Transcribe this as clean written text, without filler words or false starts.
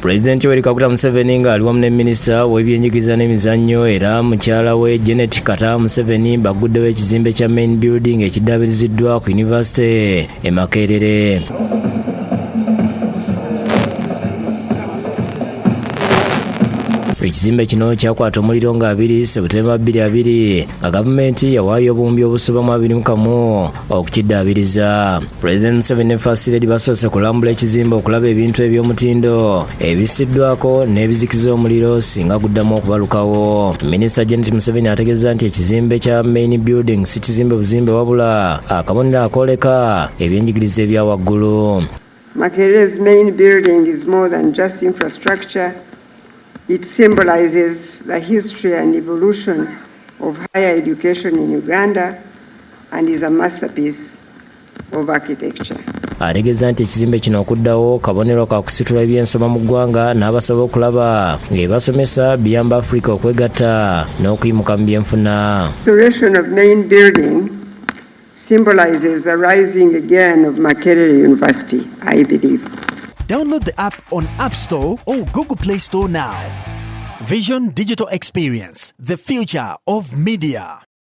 Pulezidenti Yoweri Kaguta Museveni ng'ali wamu ne minisita w'ebyenjigiriza n'emizannyo era mukyala we Janet Kataaha Museveni baguddewo ekizimbe kya main building ekiddaabiriziddwa ku yunivasite e Makerere. Ekizimbe kino kyakwata omuliro nga 2 Sebutemba 2020 nga gavumenti yawaayo obuwumbi obusoba mu 21 okukiddaabiriza. Pulezidenti Museveni ne First Lady basoose kulambula ekizimbe okulaba ebintu eby'omutindo ebissiddwako n'ebizikiza omuliro singa guddamu okubalukawo. Minisita Janet Museveni ategeezza nti ekizimbe kya main building si kizimbe buzimbe wabula akabonero akooleka ebyenjigiriza ebya waggulu. Makerere's main building is more than just infrastructure. It symbolizes the history and evolution of higher education in Uganda and is a masterpiece of architecture. Ategeeza nti ekizimbe kino okuddawo kabonero ka kusitula ebyensoma mu ggwanga n'abasaba okulaba ng'ebasomesa biyamba Afrika okwegatta n'okuyimuka mu byenfuna. Restoration of main building symbolizes the rising again of Makerere University, I believe. Download the app on App Store or Google Play Store now. Vision Digital Experience, the future of media.